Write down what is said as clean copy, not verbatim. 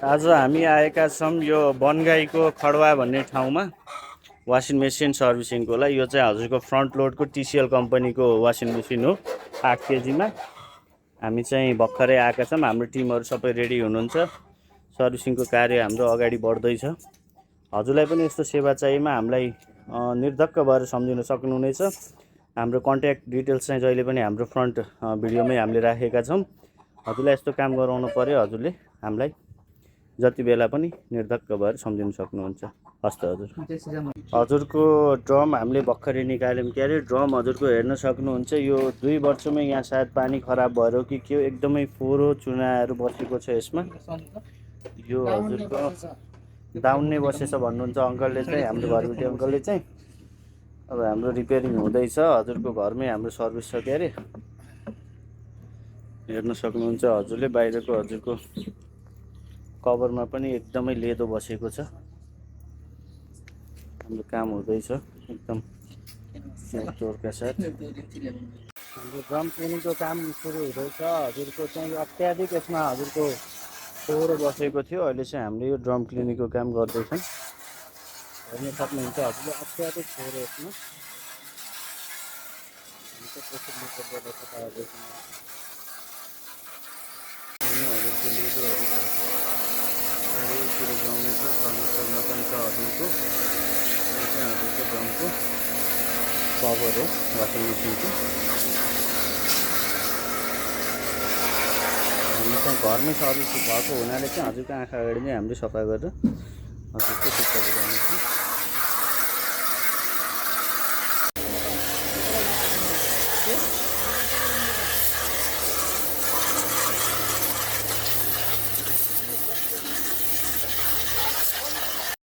आज हामी आएका छौँ यो बनगाईको खडवा भन्ने ठाउँमा वासिङ मेसिन सर्भिसिङको लागि। यो चाहिँ हजुरको फ्रन्ट लोडको टिसिएल कम्पनीको वासिङ मेसिन हो। 8 केजीमा हामी चाहिँ भर्खरै आएका छौँ। हाम्रो टिमहरू सबै रेडी हुनुहुन्छ। सर्भिसिङको कार्य हाम्रो अगाडि बढ्दैछ। हजुरलाई पनि यस्तो सेवा चाहिएमा हामीलाई निर्धक्क भएर सम्झिन सक्नुहुनेछ। हाम्रो कन्ट्याक्ट डिटेल्स चाहिँ जहिले पनि हाम्रो फ्रन्ट भिडियोमै हामीले राखेका छौँ। हजुरलाई यस्तो काम गराउनु पर्यो हजुरले हामीलाई जति बेला पनि निर्धक्क भएर सम्झिन सक्नुहुन्छ। हस् त हजुर। हजुरको ड्रम हामीले भर्खरै निकाल्यौँ। के अरे ड्रम हजुरको हेर्न सक्नुहुन्छ। यो 2 वर्षमै यहाँ सायद पानी खराब भएर हो कि के हो, एकदमै फोहोरो चुनाहरू बसेको छ यसमा। यो हजुरको दाउन्ने बसेछ भन्नुहुन्छ अङ्कलले चाहिँ, हाम्रो घरबेटी अङ्कलले चाहिँ। अब हाम्रो रिपेयरिङ हुँदैछ। हजुरको घरमै हाम्रो सर्भिस छ। के अरे हेर्न सक्नुहुन्छ हजुरले बाहिरको हजुरको कभरमा पनि एकदमै लेदो बसेको छ। हाम्रो काम हुँदैछ एकदम जोडका साथ। हाम्रो ड्रम क्लिनिङको काम सुरु हुँदैछ। हजुरको चाहिँ अत्याधिक यसमा हजुरको फोहोरो बसेको थियो। अहिले चाहिँ हामीले यो ड्रम क्लिनिङको काम गर्दैछौँ। हेर्न सक्नुहुन्छ हजुरले अत्याधिक फोहोरो यसमा। हजुरको लेदोहरू धेरै कुरो गाउने छ। फर्निचरमा पनि छ हजुरको। यो चाहिँ हजुरको ड्रमको कभर हो वासिङ मेसिनको। हामी चाहिँ घरमै सर्भिस भएको हुनाले चाहिँ हजुरको आँखा अगाडि नै हामीले सफा गरेर हजुरको सुक्खा बुझाउनेछौँ।